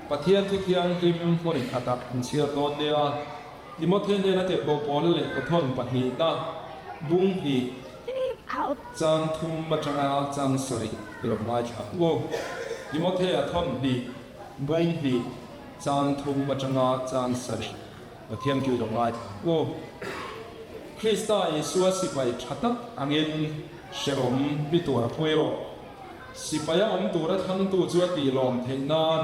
Pathian Thu Thianghlim hmun khatah an chhiar dawn nia. Timothy hnena tirhkoh Paula lehkha thawn pahnihna bung hnih chang thum atanga chang sarih i lo ngaithla ang u. Timothea thawn hnih bung hnih chang thum atanga chang sarih Pathian chu i lo ngaithla ang u. Krista Isua sipai tha tak angin hrehawm mi tuar pui rawh. Sipaia awm tura thlangtu chu a tihlawm theih nan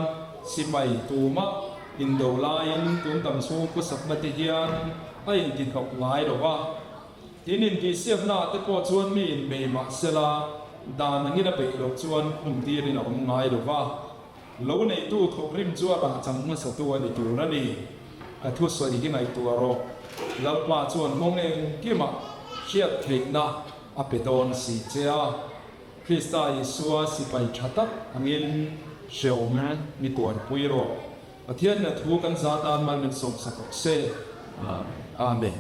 sipai tumah indo laiin tun tam chhung khawsakna te hian a intihnawk ngai lo va. Tin, intihsiaknaah te pawh chuan mi inbei mah sela dan angin a beih loh chuan khumtirin a awm ngai lo va. Lo neitu thawkrim chu a rah chang hmasatu a ni tur a ni. Ka thusawi hi ngaihtuah rawh. Lalpa chuan kawng engkimah hriat theihna a pe dawn si che a. Krista Isua sipai tha tak angin hrehawm ni tuarpui rawh. Pathian ina thu kan za tan mal min sawmsak rawh se. Amen.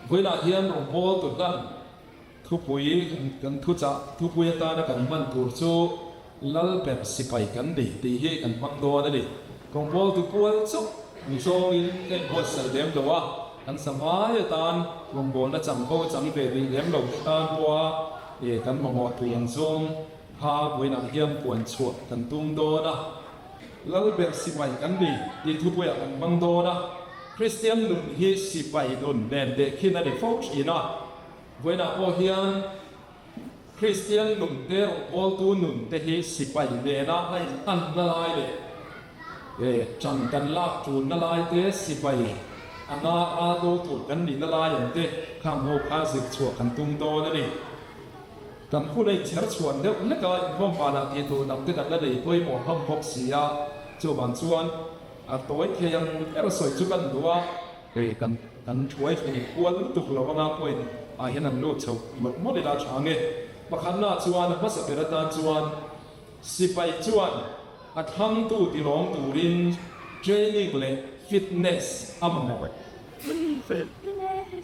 Vawiinah hian rawngbâwl tu hlan thupui kan thuchah thupui atana kan hman tur chu Lalber sipai kan ni tih hi kan hmang dawn a ni. Rawngbâwl tu pual chauh ni zawngin ka inbuatsaih lem lo a, kan samai atan rawngbâwlna changho chang ve rih lem lo te tan pawha e kan mamawh tui ang zawng kha vawiinah hian puan chhuah kan tum dawn a. Lalber sipai kan ni tih thupuiah kan hmang dawn a, Kristian nun hi sipai nun nen tehkhin a ni fo thin a, vawiinah pawh hian, Kristian nun te rawngbawltu nun te hi sipai nena a inanna lai leh ṭan kan lak ṭulna lai te, sipai anga ral do tur kan nihna lai ang te khang ho kha zir chhuah kan tum dawn a ni. Kan hun a inchher chhuan deuh hlek a, inkhawm vanah tih tur dang te kan la nei pawimawh hlawm bawk si a, chuvang chuan a tawi thei ang ber sawi chu kan duh a. Hei kan kan thuai thei kual lutuk lo anga point ah hian an lut chho mawlh mawlh ila tha nge. Pakhatna chuan a hmasa ber atan chuan sipai chuan a thlangtu tilawm turin training leh fitness a mamawh.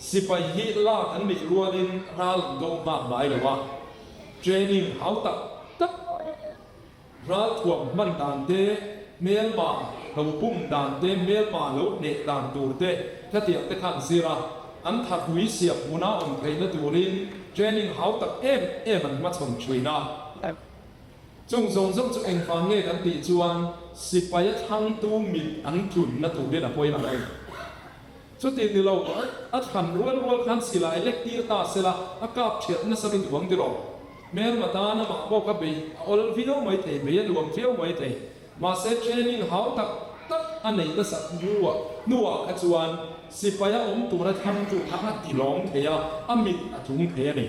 Sipai hi lak an neih rualin ral an do nghak ngai lo a, training hau tak tak Ralthuam hman dan te, hmelma lo pum dan te, hmelma lo hneh dan tur te hetiang te khan zir a, an thahrui siam hmuna awm theihna turin training hau tak em em an hmachhawn thin a. Chung zawng zawng chu engvang nge kan tih chuan sipai a thlangtu mit an tlunna turin a pawimawh a ni. Chuti ni lo, a thlan rual rual khan silai lek tir ta sela a kap thiat nasa rin duang tiraw? Hmelma tan amah pawh ka bei a awl viau mai thei, bei a nuam viau mai thei. Mahse training hau tak tak a nei nasa hnuah hnuah kha chuan sipai a awm tura thangtu kha a tilawm thei a, a mit a tlung thei a ni.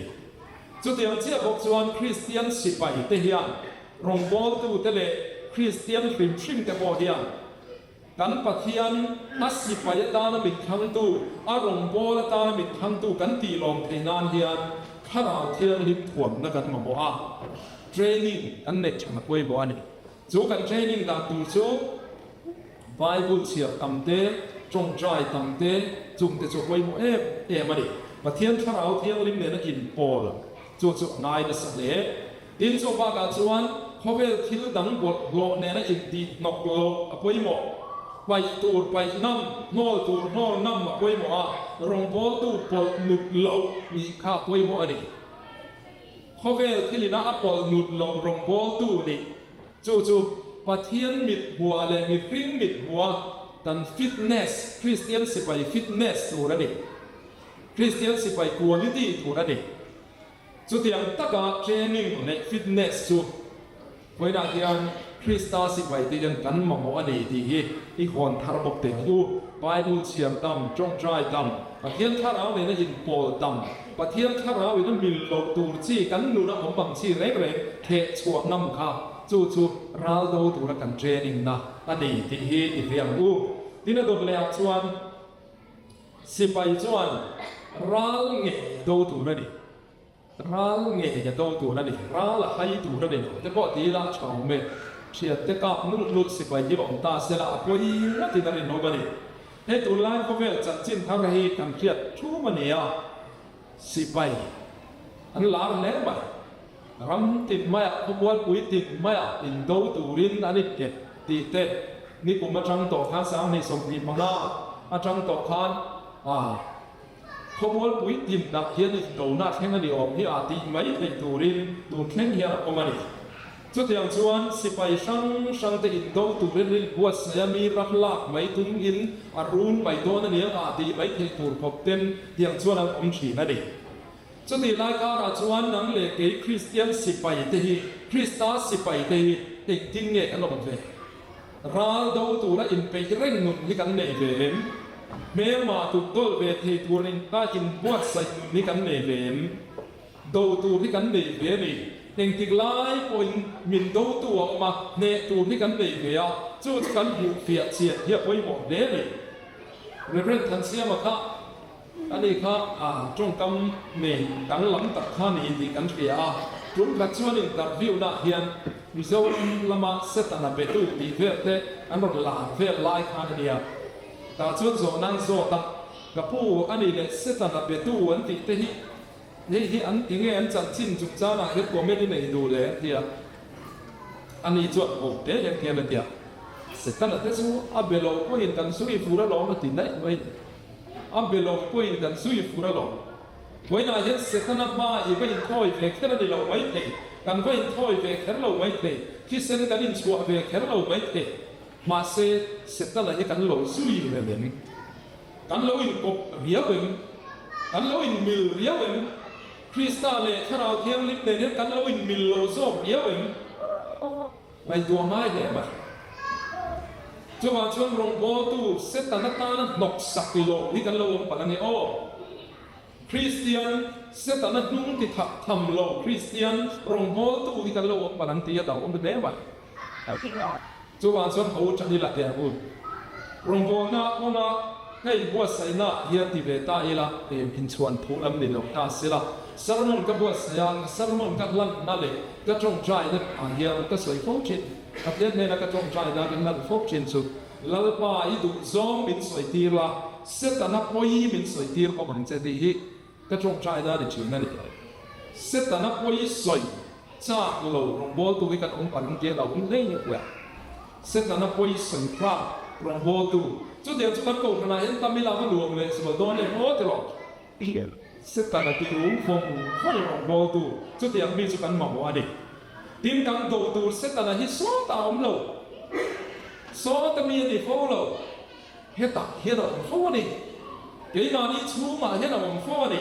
Chutiang chiah bawk chuan Kristian sipai te hian rawngbawltute leh Kristian hrim hrim te pawh hian Kan Pathian, a sipai atana mit thlangtu, a rawngbâwl atana mit thlangtu kan tih lawm theih nan hian Thlarau Thianghlim thuamna kan mamawh a, training kan neih tha pawimawh a ni. Chu kan training dan tur chu Bible chhiar tam te, tawngtai tam te, chungte chu a pawimawh em em a ni. Pathian Thlarau Thianghlim nena inpawl chu chu a ngai nasa hle. Tin, chu bakah chuan khawvel thil dang bawlhhlawh nena intih hnawk loh a pawimawh. Paih tur paih ngam, hnawl tur hnawl ngam a pawimawh a, rawngbawltu pawlh nut loh nih kha a pawimawh a ni. Khawvel thilina a pawlh nut loh rawngbawltu nih chu chu Pathian mit hmuah leh mihring mit hmuha kan fitness, Kristian sipai fitness tur a ni. Kristian sipai quality tur a ni. Chutiang taka training leh fitness chu vawiinah hian Krista sipai te hian kan mamawh a ni tih hi i hawn thar bawk teh ang u. Bible chhiar tam, tawngtai tam, Pathian thlarau nena inpawl tam, Pathian thlarau in a mil loh tur chi kan nuna awm ang chi reng reng theh chhuah ngam kha chu chu ral do tura kan training na a ni tih hi i hria ang u. Tin a dawt leh ah chuan Sipai chuan ral nge do tur a ni, ral nge a do tur a ni, ral a hai tur a ni lo te pawh ti ila a tha awm e. Thiante kap nulh nulh sipai hi awm ta sela a pawi ngatin a rinawm a ni. Hei tunlai khawvel chanchin thar hi kan hriat thum a ni a, sipai an lar hle mai. Ram tin maiah, khawmualpui tin maiah indo turin an innghet tih te nikum atang tawh khan 2025 atang tawh khan khawmualpui tinah hian indona thleng a ni awm hi a tih mai theih turin tun thleng hian a awm a ni. Chutiang chuan sipai hrang hrang te indo turin rin buatsaih a mi ram lak mai tumin a run mai dawn a nia a tih mai theih tur khawp ten tiang chuan an awm thin a ni. Chutih lai karah chuan nang leh kei Kristian sipai te hi, Krista sipai te hi engtin nge kan awm ve? Ral do tura inpeih reng nun hi kan nei ve em? Hmelmah tukdawl ve thei tur in a inbuatsaih nun hi kan nei ve em? Do tur hi kan nei ve a ni. Engtik lai pawhin min dotu a awm a, hneh tur hi kan nei ve a, chu chu kan hmuh fiah chian hi a pawimawh hle a ni. Rev. Thansiama kha Ani kha tawngkam nei danglam tak kha ni tih kan hria a, tum khat chuan interview-naah hian Mizoram lama Setana betu tih vel te an rawn lar vel lai khan a nia. Tah chuan zawhna an zawt a, Ka pu, ani leh Setana betu an tih te hi hei hi an ti nge an chanchin chungchangah hian comment i nei duh le an ti a. Ani chuan awm te em hian a ti a, Setana te chu a be lo pawhin kan zui fur alawm a ti daih mai. A be lo pawhin kan zui fur alawm. Vawiinah hian Setana hma i va inthawi ve kher a ni lo maithei, kan va inthawi ve kher lo maithei, thisen kan inchhuah ve kher lo maithei. Mahse, Setana hi kan lo zui reng em? Kan lo inkawp riau em? Kan lo inmil riau em? Krista leh Thlarau Thianghlim nen hian kan lo inmil lo zawk riau em? Ngaihtuah ngai hle mai. Chuvang chuan rawngbawltu Satan atana hnawk sak loh hi kan lo awm palh a ni aw. Kristian, Setana hnung ti thak tham lo Kristian rawngbawltu hi kan lo awm palh ang tih a dang awm hle mai. Chuvang chuan ho tan ila teh ang u. Rawngbawlna kawnga hei buatsaihna hian ti ve ta ila em inchhuan thu lam ni lo ta sela, sermon ka buatsaih a, ka sermon ka hlanna leh ka tawngtaina ah hian ka sawi fo thin. Pathian hnena ka tawngtaina ka hlan fo thin chu, Lalpa i duh zawng min sawi tir la, Setana pawi min sawi tir bawk ang che tih hi ka tawngtaina a ni thin a ni. Setana pawi sawi chak lo rawngbawltu hi kan awm palh ang tih a lo awm hle hle a. Setana pawi sawi phak rawngbawltu chutiang chu kan kohhranah hian Tamil a va nuam leh zual dawn em aw tiraw? Setana ti rum fawm fawm rawngbawltu chutiang mi chu kan mamawh a ni. Tin, kan do tur Setana hi sawtah a awm lo. Sawta mi a ni fo lo. Hetah hian a awm fo a ni. Keimahni chhungah hian a awm fo a ni.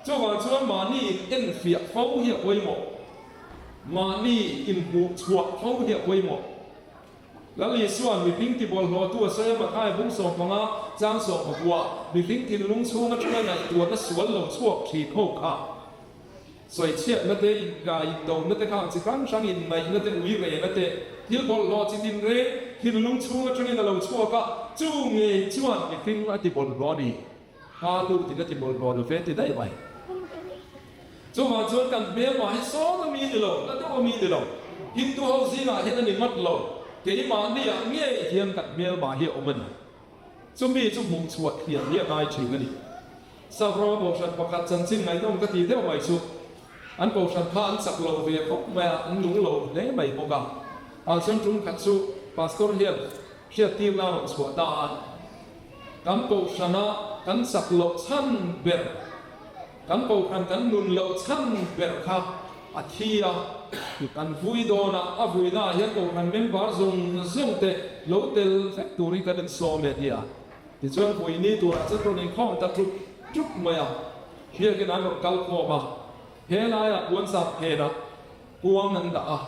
Chuvang chuan mahni in enfiah fo hi a pawimawh. Mahni inhmuh chhuah fo hi a pawimawh. Lal Isua'n mihring tibawlhhlawhtu a sawi a, Mathai bung 15 chang 14, mihring thinlung chhung atanga ngaihtuahna sual lo chhuak thin ho kha sawichhiatna te, inkai indona te kha chi hrang hrang innaihna te, uirehna te, thil bawlhhlawh chi tinreng thinlung chhung atangin a lo chhuak a, chu ngei chuan mihring a tibawlhhlawh a ni. Hma lu tin a ti bawlhhlawh lo ve ti daih mai. Chuvang chuan kan hmelmah hi sawn a mi ni lo, la deuh a mi ni lo. Hindu ho zingah hian a ni ngawt lo, keimahniah ngei hian kan hmelmah hi a awm a ni. Chumi chu hmuh chhuah thiam hi a ngai thin a ni. Savrama kohhran pakhat chanchin ngaihnawm ka tih deuh mai chu, an kohhran kha an chak lo ve khawp mai a, an lung lo hle mai bawk a. Ah chuan tum khat chu Pastor hian hriattirna a rawn chhuah ta a. Kan kohhrana kan chak loh chhan ber, kan kohhran kan nun loh chhan ber kha a thi a, kan vui dawn a, a vuinaah hian kohhran member zawng zawng te lo tel vek turin kan insawm e tia. Tichuan vui ni turah chuan rawn inkhawm ta ṭup ṭup mai a, biakin an rawn kal khawm a, he laiah puanzap phenah kuang an dah a.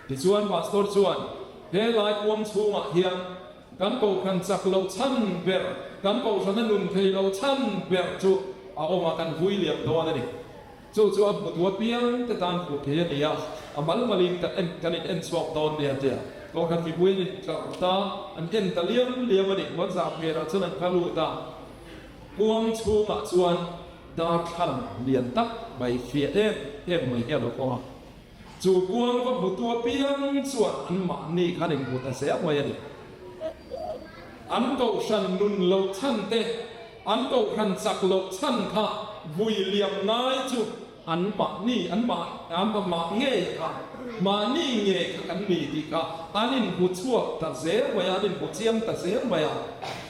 Tichuan pastor chuan he lai kuang chhungah hian Kan kohhran chak loh chhan ber, kan kohhrana nun thei lo chhan ber chu a awm a, kan vui liam dawn a ni. Chu chu a hmutu apiang te tan hmuh thei a ni a, a mal malin kan en kan in en chhuak dawn nia tia kohhran mipui an intlar ta, an en ta liam liam a ni. Huanzah hmelah chuan an kal lut a, kuang chhungah chuan darthlalang lian tak mai fiah em em mai hi a lo awm a. Chu kuang va hmutu apiang chuan anmahni khan inhmu ta zel mai a ni. An kohhran nun loh chhan te, an kohhran chak loh chhan kha vui liam ngai chu anmahni, anmah, Amah ngei kha, mahni ngei kha kan ni tih kha an inhmu chhuak ta zel mai a, an inhmu chiang ta zel mai a.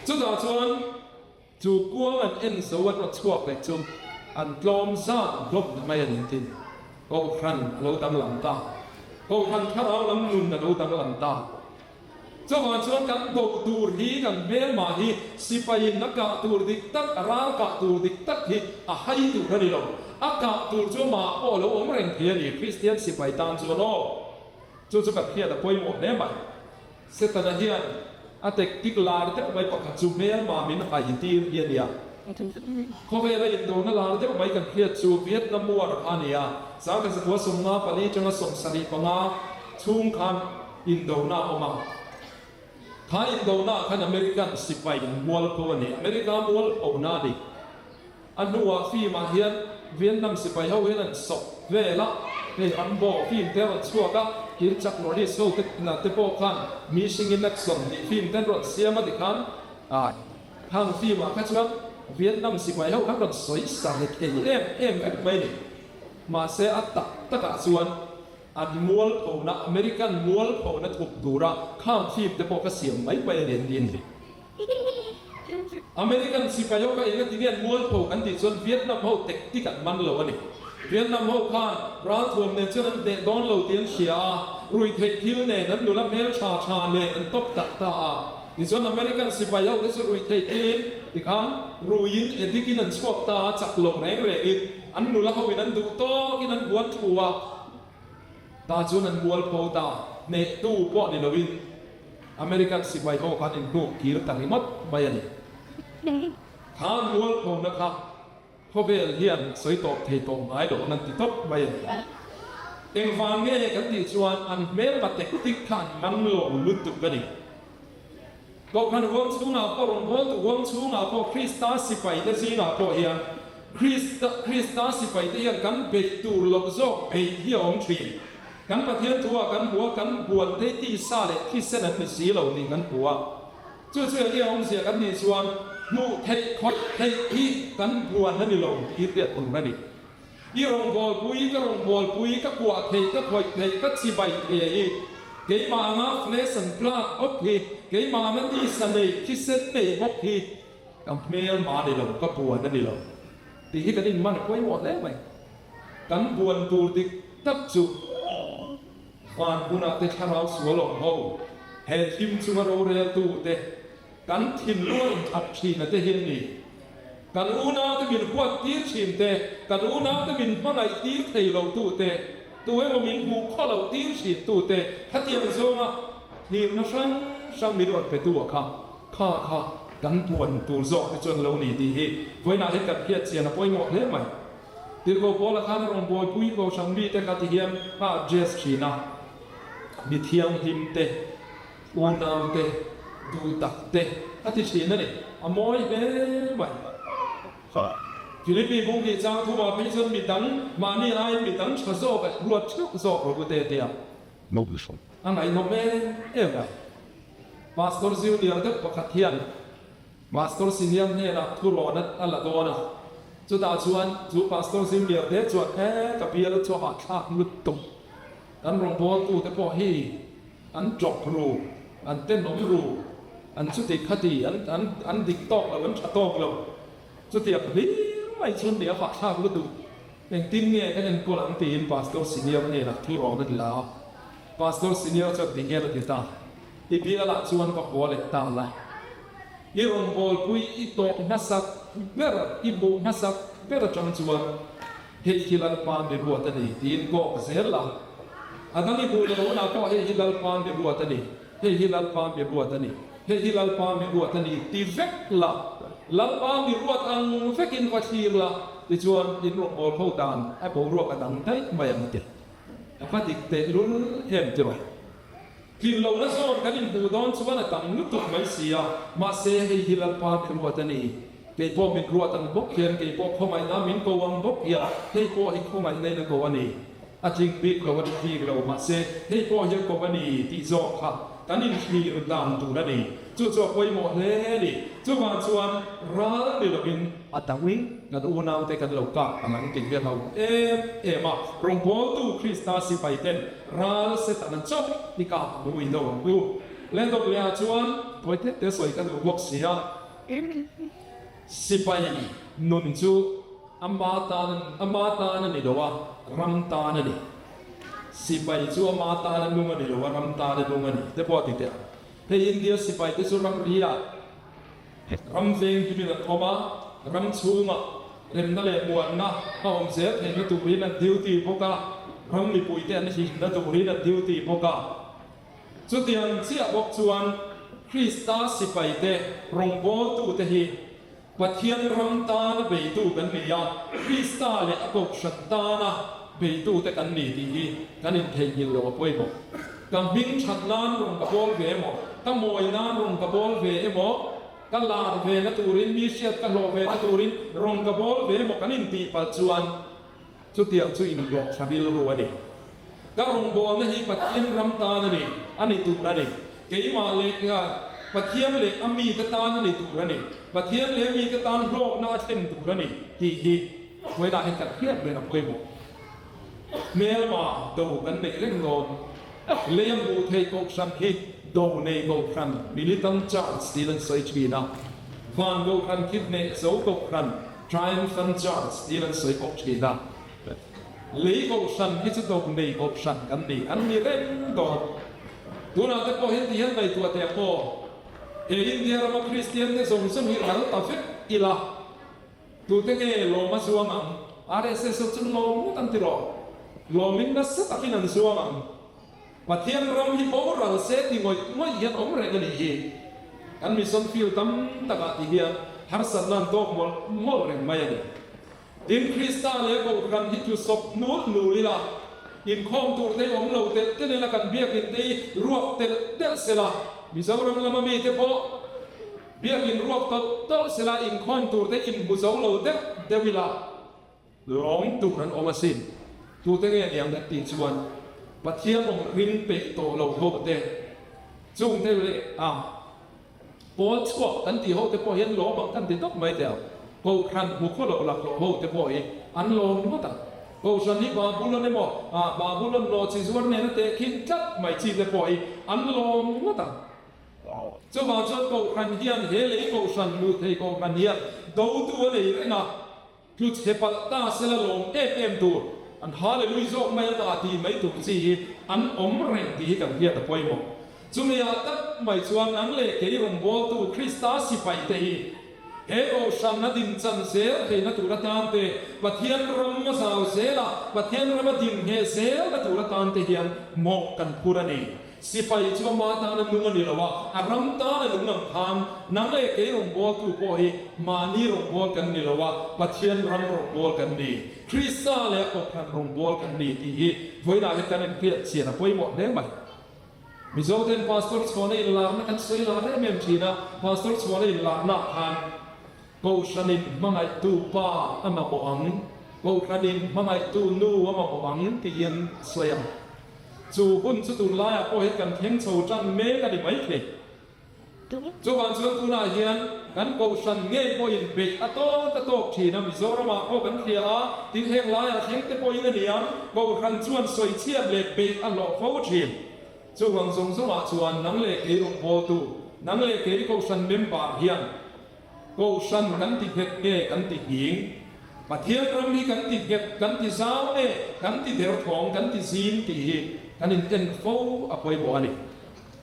Chutah chuan chu kuang an en zo an rawn chhuak leh chu an tlawm zan hlawm ta mai a ni tin Kohhran a lo danglam ta, Kohhran thlarau lam nun a lo danglam ta. Chuvang chuan kan do tur hi, kan hmelmah hi sipaiin a kah tur dik tak, a ral kah tur dik tak hi a hai tur a ni lo. A kah tur chu amah pawh a lo awm reng thei a ni, Kristian sipai tan chuan aw. Chu chu kan hriat a pawimawh hle mai. Setana hian a tactic lar deuh mai pakhat chu hmelmah min hai tir hi a nia. Khawvela indona lar deuh mai kan hriat chu Vietnam War kha a ni a, 1954 atanga 75 chhung khan, Indona a awm a, kha indona ah khan American sipai in mualpho a ni, America mualphona a ni. A hnuah film ah hian Vietnam sipai ho hian an sawp vel a, hei Rambo film te a rawn chhuak a, kir Chuck Norris ho te na te pawh khan Missing in Action tih film te an rawn siam a tikhan khang film ah kha chuan Vietnam sipai ho khan rawn sawi sa leh thei em em vek mai a ni. Mahse a tak takah chuan An mualphona, American mualphona thup tura khang film te pawh ka siam mai mai a ni an ti a ni. American sipai ho kha engati nge an mualpho kan tih chuan Vietnam ho tactic an man lo a ni. Vietnam ho khan ralthuam nen chuan an hneh dawn lo tih an hria a, ruihtheih thil nen an nula hmel tha tha nen an tawp tak ta a. Tichuan American sipai ho te chu ruihtheih thilin tikhan ruiin addict in an chhuak ta a, chak lo reng rengin an nula ho in an duh tawkin an buan thu a. Ta chuan an mualpho ta, hnehtu pawh ni loin American sipai ho khan inhnuk kir ta ringawt mai a ni. Kha an mualphona kha khawvel hian sawi tawp thei tawh ngai lo an ti tawp mai a ni. Engvang nge kan tih chuan an hmelma tactic kha an man lo lutuk a ni. Kohhran huang chhungah pawh, rawngbawltu huang chhungah pawh, Krista sipaite zingah pawh hian Krista Krista sipaite hian kan beih tur loh zawk beih hi a awm thin. Kan Pathian thuah kan hmu a, kan buan te tisa leh thisen an ni si lo tih kan hmu a. Chu chu enge awmzia kan nih chuan hmuh theih khawih theih hi kan buan a ni lo tih hriat tur a ni. I rawngbawlpui, ka rawngbawlpui, ka kuah thei, ka khawih thei, ka chibai thei hi keimah anga flesh and blood bawk hi, keimah anga tisa nei, thisen nei bawk hi ka hmelma a ni lo, ka buan a ni lo tih hi kan inman pawimawh hle mai. Kan buan tur dik tak chu van hunah te thlarau sual awm ho, he thim chunga roreltu te, Kan thinlung a inthat thin a te hi an ni. Kan unaute min huat tir thin te, kan unaute min hmangaih tir thei lo tu te, tu emaw min hmuh khaw loh tir thin tu te, khatiang zawnga hlirna hrang hrang min rawn pe tu a kha, kha kha kan puan tur zawk te chuan lo ni tih hi vawiinah hian kan hriat chian a pawimawh hle mai. Tirhkoh Paula khan a rawn buaipui kohhran mite kha ti hian a address thin a, Mi thianghlim te, Unau te, duh tak te a ti thin a ni. A mawi hle mai. Philippi bung tih chang thumah phei chuan mi dang mahni aiin mi dang tha zawk a ruat theuh zawk rawh u te a ti a. A ngaihnawm em em a. Pastor Junior deuh pakhat hian Pastor Senior hnenah thurawn a la dawn a. Chutah chuan chu Pastor Junior te chuan, He ka bial chu a hahthlak lutuk. Kan rawngbawltute pawh hi an ṭawk ru, an tenawm ru, an chuti khati, an an an dik tawk lo, an ṭha tawk lo. Chutiang hlir mai chuan nia fahthlak lutuk. Engtin nge kan enkawl ang tiin Pastor Senior hnenah thu rawn a la a. Pastor Senior chuan ti hian a ti ta, I bialah chuan va haw leh ta la. I rawngbawlpui i tawh hmasak ber, i hmuh hmasak ber aṭang chuan Hei hi Lalpa mi ruat a ni tiin kawk zel a. A dang i hmuh leh hunah pawh hei hi Lalpa mi ruat a ni, hei hi Lalpa mi ruat a ni, hei hi Lalpa mi ruat a ni ti vek la, Lalpa mi ruat ang vekin va thlir la, tichuan in rawngawl ho dan a boruak a dang daih mai ang ti. A va dik teh lul em ti rawh. Tlin lohna zawn kan inhmuh dawn chuan a tam lutuk mai si a, mahse hei hi Lalpa mi ruat a ni. Kei pawh min ruat ang bawk hian, kei pawh khawngaihna min ko ang bawk hian, hei pawh hi khawngaihna in a ko a ni. A tling bik lo, a dik bik lo, mahse hei pawh hian ko a ni tih zawk kha kan inthlir dan tur a ni. Chu chu a pawimawh hle a ni. Chuvang chuan ral ni lovin a dangin kan unaute kan lo kap ang an tih hian ho em em a, rawngbawltu Krista sipai ten ral Setana chauh i kap ang u i do ang u. Lendawk lehah chuan tawi tete te sawi ka duh bawk si a. Sipai nun chu ama tan ama tan a ni lo a, ram tan a ni. Sipai chu ama tan a nung a ni lo a, ram tan a nung a ni te pawh a ti teh ang. Hei India sipai te chu ramriah ram veng himin an awm a, ram chhungah remna leh muanna a awm zel theihna turin an duty bawk a, ram mipuite an hlimna turin an duty bawk a. Chutiang chiah bawk chuan Krista sipaite rawngbawltute hi Pathian ram tana beitu kan ni a, Krista leh a kohhran tana beitute kan ni tih hi kan intheihnghilh lo a pawimawh. Ka hming that nan rawn ka bawl ve emaw, ka mawi nan rawn ka bawl ve emaw, ka lar ve na turin, mi hriat ka hlawh ve na turin rawn ka bawl ve emaw kan intihpalh chuan, Chutiang chu inhlawh tha rilru a ni. Ka rawngbawlna hi Pathian ram tan a ni, a ni tur a ni. Keimah leh Pathian leh a mite tan a ni tur a ni. Pathian leh a mite tan hlawkna a thlen tur a ni tih hi vawiinah hian kan hriat reng a pawimawh. Hmelma do kan neih reng dawn. Lei a hmuh theih kohhran hi do nei kohhran, militant church tiin an sawi thin a. Van kohhran khi hneh zo kohhran, Triumphant Church tiin an sawi bawk thin a. Lei kohhran hi chu do nei kohhran kan ni, an ni reng dawn. Tunah te pawh hian ti hian ngaihtuah teh pawh he India rama Kristian te zawng zawng hi ral ta vek ila, tute nge lawm a zuang ang? RSS ho chu lawm ngawt an ti rawh. Lawmin nasa takin an zuang ang. Pathian ram hi boral se ti ngawih ngawih hian awm reng a nih hi. Kan mission field tam takah ti hian harsatna an tawk mawlh mawlh reng mai a ni. Tin, Krista leh Kohhran hi tlu sawp nul nul ila, inkhawm tur te hi awm lo telh telh ila, kan biakin te hi ruak telh telh sela, Mizoram lama mite pawh biakin ruak tawlh tawlh sela, inkhawm tur te inhmu zo lo deuh deuh ila, Lawm tur an awm asin. Tute nge niang kan tih chuan Pathian awm ring peih tawh lo ho te, chungte leh a pawl chhuak kan tih ho te pawh hian lawm ang kan ti tawp mai teh ang. Kohhran hmu khaw loh laklawh ho te pawh hi an lawm ngawt ang. Kohhran hi Babulon emaw Babulon nawhchi zuar nena tehkhin tlat mai chi te pawh hi an lawm ngawt ang. Chuvang chuan Kohhran hian he lei Kohhran hmuh thei Kohhran hian dotu a nei reng a. Tlu chhe palh ta sela lawm em em tur, an Hallelui zawk mai a ta tih mai tur chi hi an awm reng tih hi kan hriat a pawimawh. Chumi ah tak mai chuan nang leh kei rawngbawltu Krista sipai te hi he kohhran a din chan zel theihna tur atan te, Pathian ram a zau zel a, Pathian ram a din ngheh zelna tur atan te hian mawh kan phur a ni. Sipai chu ama tana nung a ni lo a, a ram tana nung ang khan nang leh kei rawngbawltu pawh hi mahni rawngbâwl kan ni lo a, Pathian ram rawngbâwl kan ni, Krista leh a Kohhran rawngbâwl kan ni tih hi vawiinah hian kan inhriat chian a pawimawh hle mai. Mizoten Pastor chhuahna inlarna kan sawi lar em em thin a, Pastor chhuahna inlarnaah khan Kohhranin hmangaihtu pa a mamawh ang, Kohhranin hmangaihtu nu a mamawh ang tiin a sawi a. Chu hun chu tunlaiah pawh hian kan thleng chho tan mek a ni maithei. Chuvang chuan tunah hian kan kohhran ngei pawhin beih a tawk a tawk thin a, Mizoramah pawh kan hria a, tin heng laiah thleng te pawhin a ni ang, kohhran chuan sawichhiat leh beih a hlawh fo thin. Chuvang zawng zawngah chuan nang leh kei rawngbawltu, nang leh kei kohhran member hian Kohhran kan ti nghet nge kan ti nghing? Pathian ram hi kan ti nghet, kan ti zau nge kan ti derthawng, kan ti zim tih hi kan in en fo a pawimawh a ni.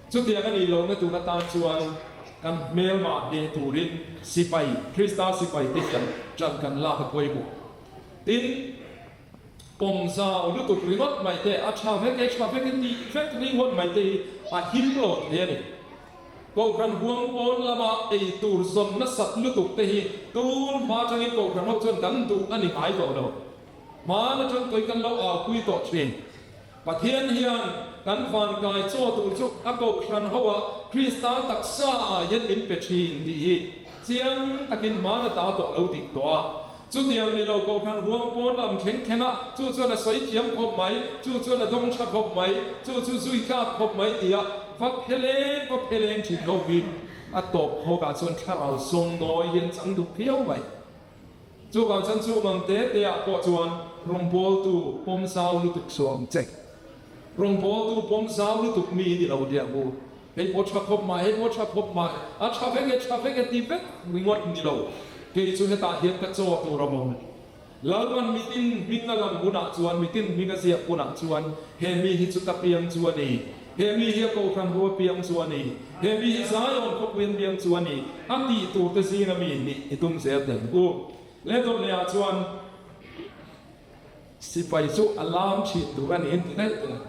Chutiang a nih lohna tur atan chuan kan hmelmah hneh turin sipai, Krista sipai te hian ṭan kan lak a pawimawh. Tin, pawm zau lutuk ringawt mai te, a ṭha vek e, ṭha vek e tih vek ringawt mai te hi a him lo thei a ni. Kohhran huang pawn lama ei tur zawn nasat lutuk te hi tun hma atangin Kohhran ho chuan kan duh a ni ngai tawh lo. Hmaan atang tawhin kan lo aupui tawh thin. Pathian hian kan vankai chaw tur chu a Kohhran ho ah Krista taksa ah hian min pe thin tih hi chiang takin hmaan ata tawh lo dik tawh a. Chutiang ni lo kohhran huang pawn lam thleng thleng a, chu chuan a sawi thiam khawp mai, chu chuan a dawng tha khawp mai, chu chu zui tlak khawp mai tia va pheleng va pheleng thin ho hi a tawp khawkah chuan thlarau sawngnawi hi an chang duh phiau mai. Chuvang chuan chu mang te te ah pawh chuan rawngbawltu pawm zau lutuk suam che. Rawngbawltu pawm zau lutuk mi ni lo diak u. Hei pawh tha khawp mai, hei pawh tha khawp mai, a tha vek e, tha vek e ti vek ringawt ni lo. Kei chu hetah hian ka chaw tur a awm. Lalpan mitin hming a lam hunah chuan, mitin hming a ziak hunah chuan he mi hi chu ka piang chu a ni. He mi hi a kohhran ho a piang chu a ni. He mi hi Zion khawpui an piang chu a ni. A tih tur te zinga mi nih i tum zel teh ang u. Le dawt leh ah chuan sipai chu a lam thin tur a ni an ti daih teh ang.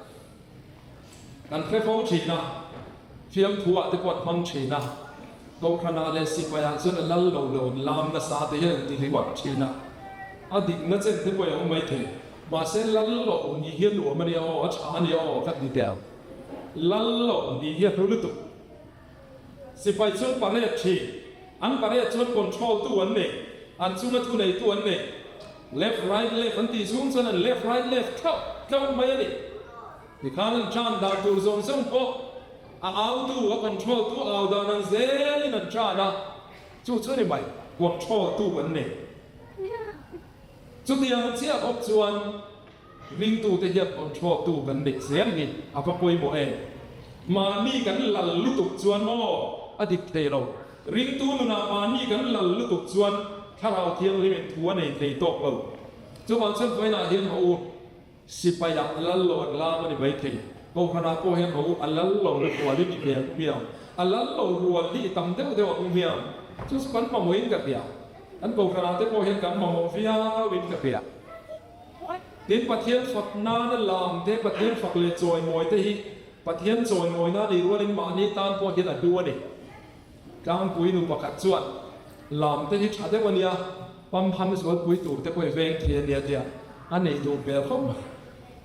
Kan hre fo thin a, fiamthu ah te pawh an hmang thin a, kohhran ah leh sipai ah chuan a lal lo lo an lam nasa te hian an ti ringawt thin a. A dikna chen te pawh i awm maithei. Mahse lal loh ni hi a nuam a nia aw, a tha a nia aw ka ti teh ang. Lal loh ni hi a hlu lutuk. Sipai chuan parade thin, an parade chuan control tu an nei, an chunga thu nei tu an nei. Left right left an tih chhung chuan an left right left tlauh tlauh mai a ni. Tikhan an tan dan tur zawng zawng pawh a au tu, a control tu au dan ang zelin an tan a, chu chu a ni mai, control tu an nei. Chutiang chiah bawk chuan ringtute hian control tu kan neih zel hi a va pawimawh em? Mahni kan lal lutuk chuan maw a dik thei lo. Ringtu nunah mahni kan lal lutuk chuan Thlarau Thianghlimin thu a nei thei tawk lo. Chuvang chuan vawiinah hian haw u. Sipaiah a lal lo an lam a ni mai thei. Kohhranah pawh hian haw u a lal lo rual hi ni hmel ang hmiang. A lal lo rual hi i tam deuh deuh ang hmiang. Chu chu kan mamawhin ka hria. Kan kohhranah te pawh hian kan mamawh viauin ka hria. Tin, Pathian fak nana lam te, Pathian fak leh chawimawi te hi Pathian chawimawina nih rualin mahni tan pawh hian a hlu a ni. Tlangpui nu pakhat chuan, Lam te hi tha deuh a nia, pamham zualpui tur te pawh i veng thei a nia tia a neih duh hmel khawp mai.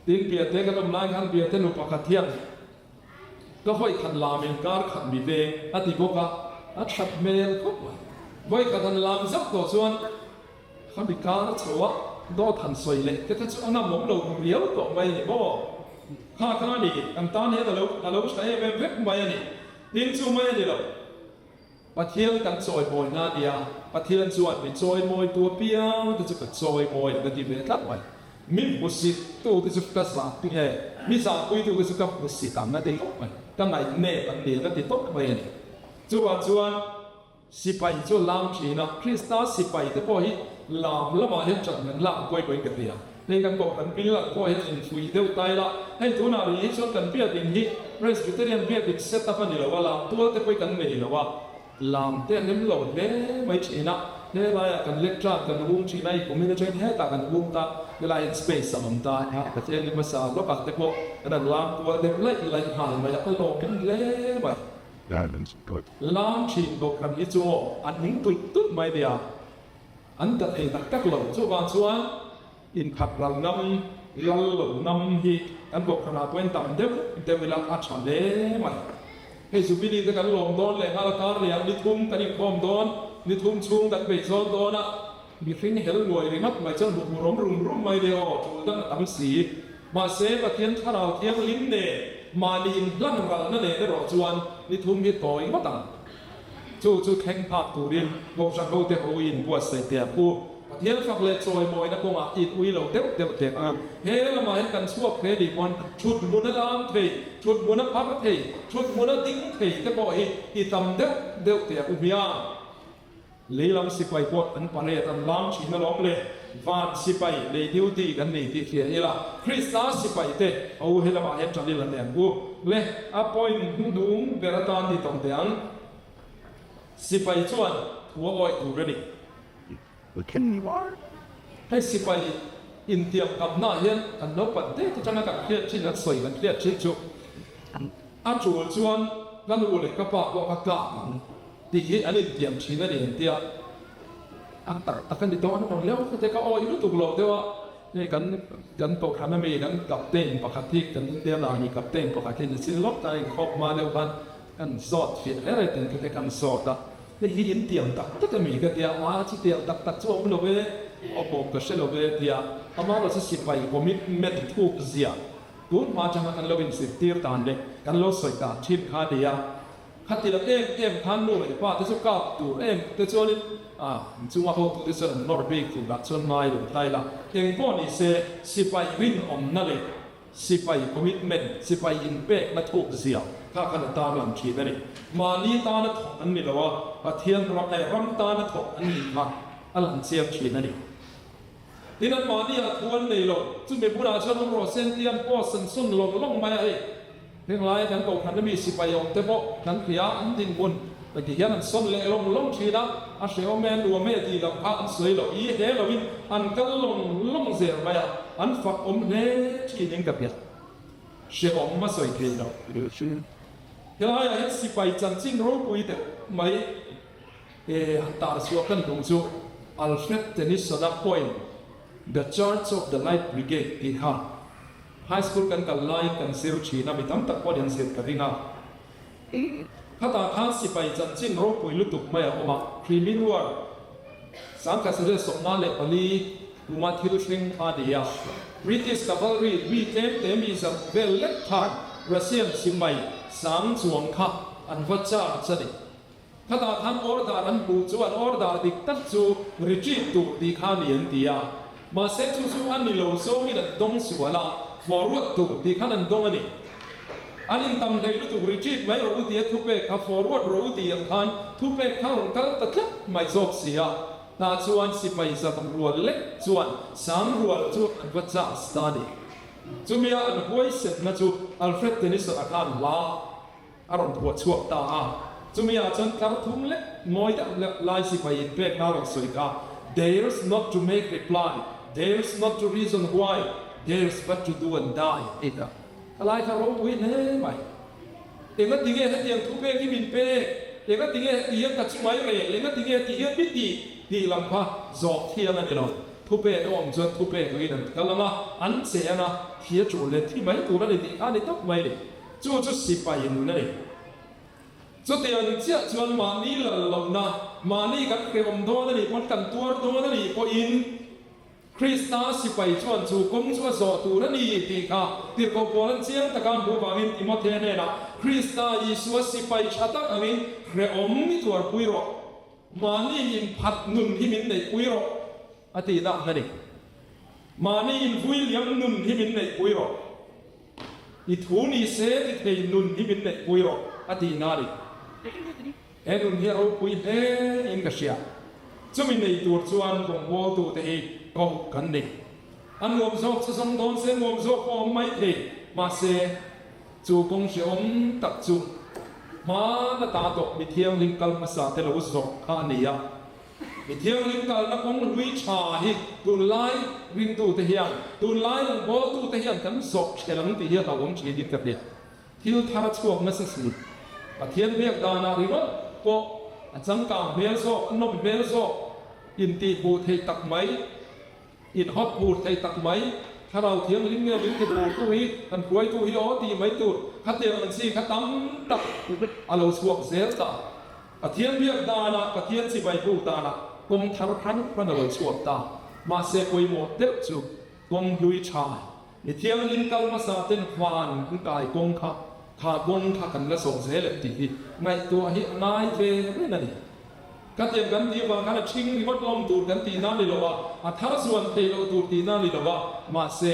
Tin, Piate kan awm lai khan Piate nu pakhat hian ka vawi khat lam in kar khat mi veng a ti bawk a, a that hmel khawp mai. Vawi khat han lam zauh tawh chuan ka mi kar chho a, dawt han sawi leh te kha chu a ngam awm lo riau tawh mai a ni maw? Kha kha a ni, kan tan hian a lo tha em em vek mai a ni. Tin chu mai a ni lo. Pathian kan chawimawi na nia, Pathian chuan mi chawimawi tu apiang te chu ka chawimawi ang a ti ve tlat mai. Mi hmusit tu te chu ka zahpui e, mi zahpui tu te chu ka hmusit ang a ti tawp mai. Ka ngaihnep an ni ang a ti tawp mai a ni. Chuvang chuan sipai chu lam thin a, Krista sipai te pawh hi lam lamah hian ṭan kan lak pawimawh in ka hria. Hei kan kohhran pil ang pawh hian infuih deuh ta ila, hei tunah rih hi chuan kan biakinn hi Presbyterian biakinn set up a ni lo a, lam tual te pawh hi kan nei lo a, lam te an lem lo hle mai thin a, he laiah kan lectern kan hung thin a, i kum in atangin hetah kan hung ta, helaiah hian space a awm ta a, Pathian hi hmasa lawkah te pawh kan han lam kual deuh laih laih nghal mai a, ka lawm hle mai. Lam thin kohhran hi chu aw an hming tulh tulh mai nia. An ta thei tak tak lo. Chuvang chuan inkhat ral ngam, lal lo ngam hi kan kohhranah pawhin tam deuh deuh ila a tha hle mai. Hei Jubilee te kan lawm dawn leh nghal a kar leh ah ni thum kan inkhawm dawn, ni thum chhung kan bei zawn dawn a, mihring hel luai ringawt mai chuan hmuhhmuh rawm rum rum mai le aw, tul dang a tam si. Mahse Pathian Thlarau Thianghlim nen mahni inhlan ralna nen erawh chuan ni thum hi tawi ngawt ang. Chu chu thleng phak turin Kohhran hote ho in buatsaih teh ang u. Pathian fak leh chawimawina kawngah in ui lo deuh deuh teh ang u. He lamah hian kan chhuak hle nih pawn thut hmun a lam thei, thut hmun a phar thei, thut hmun a ding thei te pawh hi i tam deuh deuh teh ang u hmiang. Lei lam sipai pawh an parade an lam thin alawm le. Van sipai lei duty kan nei tih hria ila, Krista sipai te ho he lamah hian ṭan ila teh ang u. Le, a point hnuhnung ber atan ti tawng teh ang. Sipai chuan thu a awih tur a ni. Hei sipai intiam kamnaah hian kan naupang te te tanga kan hriat thin, an sawi kan hriat thin chu a tul chuan ka nu leh ka pa pawh ka kap ang tih hi an intiam thin a ni an tia. A tak tak a ni dawn a leu te ka awih lutuk lo deuh a, hei kan kan kohhran ami kan captain pakhat hi kan Indian Army captain pakhat hi ni chin lawk ta inkhawp hma deuh khan kan zawt fiah hle rei ten te kan zawt a, hei hi intiam tak tak ami ka tia, a chutiang tak tak chu a awm lo e. Awpawm ka hre lo ve tia amaherawh chu sipai commitment thuk zia tun hma atanga kan lo inzirtir dan leh kan lo sawi dan thin kha a ni a. Khatiang em em khan nu leh pa te chu kap tur em te chuanin a chunga hotute chuan an nawr bik turah chuan ngai lo ta ila. Engpawh ni se sipai rinawmna leh Sipai commitment, sipai inpekna thuk zia kha khan a tarlang thin a ni. Mahni tana thawk an ni lo a, Pathian ram leh ram tana thawk an nih kha a lang chiang thin a ni. Tin, an mahniah thu an nei lo, chumi hmunah chuan awm rawh se an ti a, an post an sawn lawng lawng mai a hei. Heng laia kan kohhran ami sipai awm te pawh kan hria an dinhmun ti hian an sawn leh lawng lawng thin a, a hrehawm e, nuam e tih loh kha an sawi loh i he loin an kal lawng lawng zel mai a, an fak awm hle thin in ka hria. Hrehawm a sawi thei lo. Helaiah hian sipai chanchin ropui deuh mai e han tar chhuah kan tum chu Alfred Tennyson-a poem The Charge of the Light Brigade tih kha High school kan kal laiin kan zir thin a, mi tam tak pawhin an zir ka ring a. Khatah khan sipai chanchin ropui lutuk mai a awm a, Crimean War, 1994 kuma thil thleng a ni a. British cavalry mi tlem te mi zat vel lek khan Russian sipai sang chuang kha an va charge a ni. Khatah khan order an hmuh chu an order dik tak chu retreat tur tih kha a ni an ti a. Mahse chu chu a ni lo zawngin an dawng sual a, forward tur tih khan an dawng a ni. An intam hlei lutuk retreat mai rawh u tia thupek kha forward rawh u tih ang khan thupek kha rawn kal ta tlat mai zawk si a. Tah chuan sipai zam rual lek chuan sang rual chu an va charge ta a ni. Chumia an huaisenna chu Alfred Tennyson-a khan hla A rawn phuah chhuak ta a, chumi ah chuan tlar thum lek ngawi deuh lek lai sipai inpekna a rawn sawi kha, Theirs not to make reply, theirs not to reason why, theirs but to do and die tih kha a lai kha ropui hle mai. Enga tinge hetiang thupek hi min pek? Enga tinge heti hian ka chu mai rel? Enga tinge heti hian mi tih? Tih lam kha zawh thiang a ni lo. Thupek a awm chuan thupek angin an kal ang a, an che ang a, thi a tul leh thi mai tur a ni tih kha a ni tawp mai a ni. Chu chu sipai nun a ni. Chutiang chiah chuan mahni lal lohna, mahni kan hrehawm dawn a nih pawn, kan tuar dawn a nih pawhin Krista sipai chuan chu kawng chu a zawh tur a ni tih kha Tirhkoh Paula'n chiang taka a hmuh vangin Timothea hnenah, Krista Isua sipai tha tak angin hrehawm i tuarpui rawh, mahni inphat nun hi min neihpui rawh a tih dan a ni. Mahni invui liam nun hi min neihpui rawh. I thu ni se ti thei nun hi min neih pui rawh a tih na a ni. He nun hi a ropui hle in ka hria. Chumi nei tur chuan rawngbawltu te hi koh kan ni. A nuam zawk chu zawng dawn se nuam zawk pawh a awm mai thei. Mahse, chu kawng hrehawm tak chu hmana ta tawh mi thianghlim kal hmasa te lo zawh kha a ni a. Mi thianghlim kalna kawng hlui tha hi tunlai ringtute hian, tunlai rawngbawltute hian kan zawh ṭhel ang tih hi a hlauhawm ṭhin in ka hria. Thil thar a chhuak nasa si. Pathian biak danah ringawt pawh a changkang hmel zawk, a nawm hmel zawk, intihhmuh theih tak mai, inhawt hmur theih tak mai, Thlarau Thianghlim nge min tihhmuhtu hi, kan hruaitu hi aw tih mai tur khatiang ang chi kha tam tak a lo chhuak zel ta. Pathian biak danah, Pathian chibai buk danah kawng thar hran hran a lo chhuak ta. Mahse pawimawh deuh chu kawng hlui tha, mi thianghlim kal hmasa ten van an kai kawng kha, kha kawng kha kan la zawh zel em tih hi ngaihtuah hi a ngai ve reng a ni. Khatiang kan tih avang khan a ṭhing ringawt lawm tur kan tihna a ni lo a, a thar zuan theih loh tur tihna a ni lo a, mahse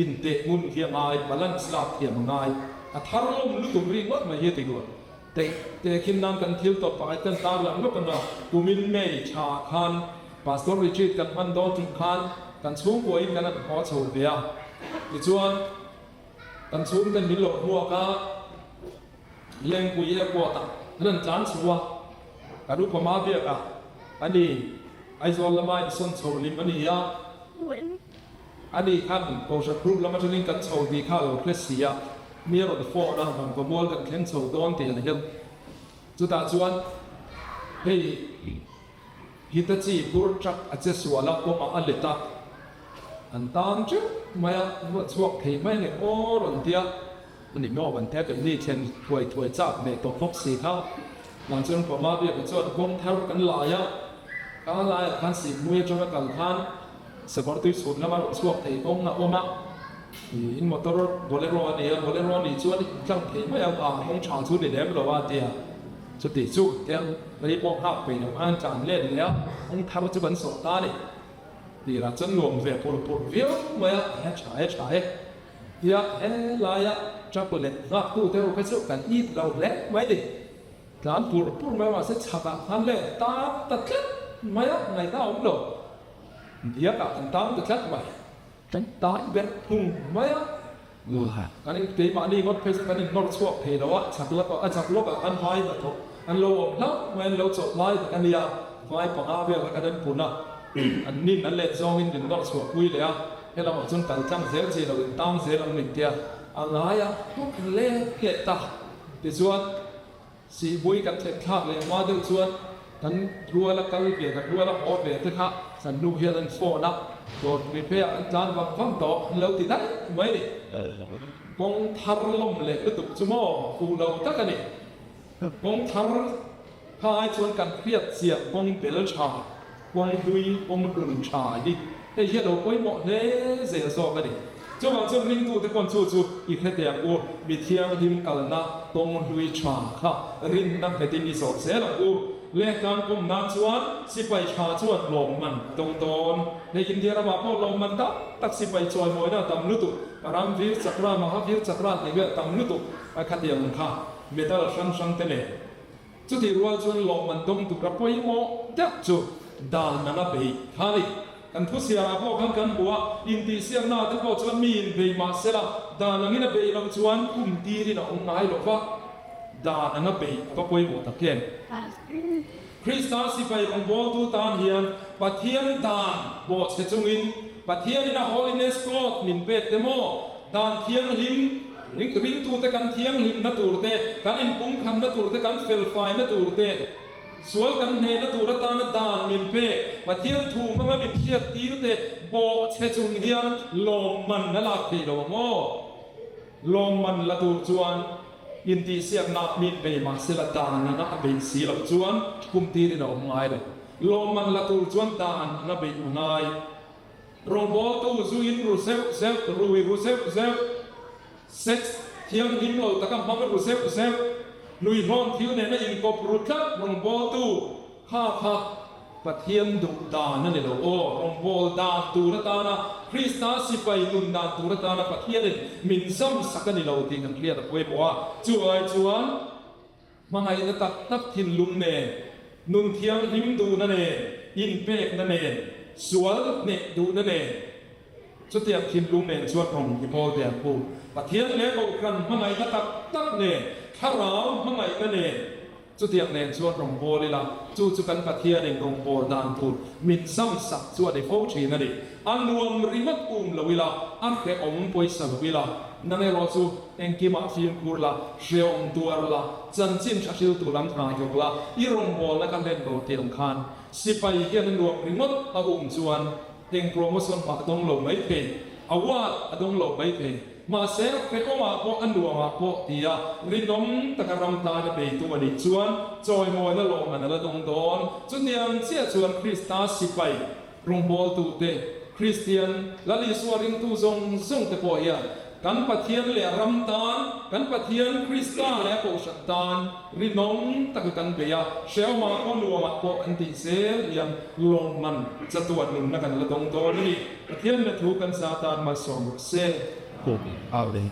inteh ngun hi a ngai, balance lak thiam a ngai, a thar lawm lutuk ringawt mai hi a ti duh. Teh tehkhin nan kan thil tawp pakhat kan tar lang lawk ang a, kumin May tha khan Pastor Retreat kan hman dawn tum khan kan chhungkuain kan han haw chho ve a, tichuan kan chhungten min lo hmuak a, Lengpui Airport ah kan han tlan chho a, kan upa hma biak a, ani Aizawl lama insawn chho lim a ni a, ani khan Kohhran Group lam atangin kan chho tih kha a lo hre si a. Mi a rawn phone a, rawn kawmual kan thleng chho dawn tih an hian chutah chuan hei Hitachi bur truck a che sual a, kawngah a let a, an tan teuh mai a, an rawn chhuak thei mai leh aw rawn tia a ni maw kan tia kan ni thlen thuai thuai chak ve tawh bawk si kha mah chuan Pama biakah chuan kawng thar kan lai a, kha laiah khan Sihhmui atanga kal khan. Sakawrtui chhun lama rawn chhuak thei kawng a awm a, in motor Bolero a ni a, Bolero a nih chuan in tlang thei mai ang a, kawng tha chu ni lem lo a tia. Chuti chu tia rei pawh nghak peih loh khan tlan let leh a, kawng thar chu kan sawh ta a ni. Tirah chuan nuam ve pur pur viau mai a, he tha e tha e tia helaia truck leh nghaktute ho kha chu kan it lo hle mai a ni. Tlan pur pur mai mahse chhakah khan le tan ta tlat mai a, ngaihna a awm lo. Biakah kan tan ta tlat mai. Kan tai ber phung mai a. Kan in keimahni ngawt phei chu kan in nawr chhuak thei lo a, chhak lawkah a chhak lawkah khan vai hnathawk an lo awm hlauh mai, an lo chawlh lai tak a nia. Vai panga vel kha kan en pun a, an nin an let zawngin min nawr chhuah pui leh a, helamah chuan kal tlang zel chi lo in tang zel ang min tia a ngai a, bawk leh leh ta. Tichuan. Sihbui kan thlen thlak leh hma deuh chuan kan ruala kal ve, kan ruala haw ve te kha kan nu hian an phone a, dawr repair an tlan vang vang tawh an lo ti daih mai ni. Kawng thar lawm leh lutuk chu maw fuh lo tak a ni. Kawng thar kha ai chuan kan hriat chiah kawng bel tha, kawng hlui, kawng hlun tha hi hei hi a lo pawimawh hle zel zawk a ni. Chuvang chuan ringtute pawn chu chu i hre teh ang u, mi thianghlim kalna kawng hlui tha kha rinna nghetin i zawh zel ang u. Lehkang kawm nan chuan sipai tha chuan lawmman a dawng dawn. Hei India ramah pawh lawmman tam tak sipai chawimawina a tam lutuk, Paramvir Chakra, Mahavir Chakra tih vel a tam lutuk a khatiang kha medal hrang hrang te nen. Chutih rual chuan lawmman dawng tura pawimawh deuh chu dan anga beih kha a ni. Kan thusiarah pawh khan kan hmu a, intihsiakna te pawh chuan mi inbei mah sela dan angin a beih loh chuan kum tirin a awm ngai lo va, dan anga beih a va pawimawh tak em? Krista sipai rawngbawltu tan hian Pathian dan bawhchhe chungin Pathianin a Holiness Code min pek te maw? Dan thianghlim ringtute kan thianghlimna tur te, kan inpumkhanna tur te, kan felfaina tur te, sual kan hnehna tur atana dan min pek, Pathian thu hmanga min hriat tir te bawhchhe chung hian lawmman a lak theih lo ang aw. Lawmman la tur chuan intihsiakna min bei mahsela dan anga a bei si loh chuan kum tirin a awm ngai lo. Lawmman la tur chuan dan anga beih a ngai. Rawngbawltu zu in ru zeuh zeuh, rui ru zeuh zeuh, sex thianghlim lo taka hmang ru zeuh zeuh, hluihlawn thil nena inkawp ru tlat rawngbawltu kha kha Pathian duh dan a ni lo aw. Rawngbâwl dan tur atana Krista sipai nun dan tur atana Pathianin min zam sak a ni lo tih kan hriat a pawimawh a. Chu ai chuan hmangaihna tak tak thinlung nen, nun thianghlim duhna nen, inpekna nen, sual hneh duhna nen, chutiang thinlung nen chuan rawn i bawl ve ang u. Pathian leh Kohhran hmangaihna tak tak nen, Thlarau hmangaihna nen, chutiang nen chuan rawn bawl ila, chu chu kan Pathianin rawn bawl dan tur min zam sak chu a ni fo thin a ni. A nuam ringawt um lo ila, a hrehawm pawisa lo ila, nang erawh chu engkimah fimkhur la, hrehawm tuar la, chanchin tha hriltu lam hna hlawk la, i rawngbawlna ka hlen lo tih ang khan sipai hian a nuam ringawt a um chuan eng promotion mah a dawng lo mai thei, award a dawng lo mai thei. Mahse, hrehawmah pawh a nuamah pawh tia rinawm taka ram tana beitu a nih chuan chawimawina lawmman a la dawng dawn. Chutiang chiah chuan Krista sipai Rawngbawltute, Kristian, Lal Isua ringtu zawng zawng te pawh hian kan Pathian leh a ram tan, kan Pathian Krista leh a Kohhran tan rinawm taka kan bei a, hrehawmah pawh nuamah pawh kan tih zel hian lawmman chatuan nunna kan la dawng dawn a ni. Pathian na thu kan sa tan malsawm rawh se. Amen.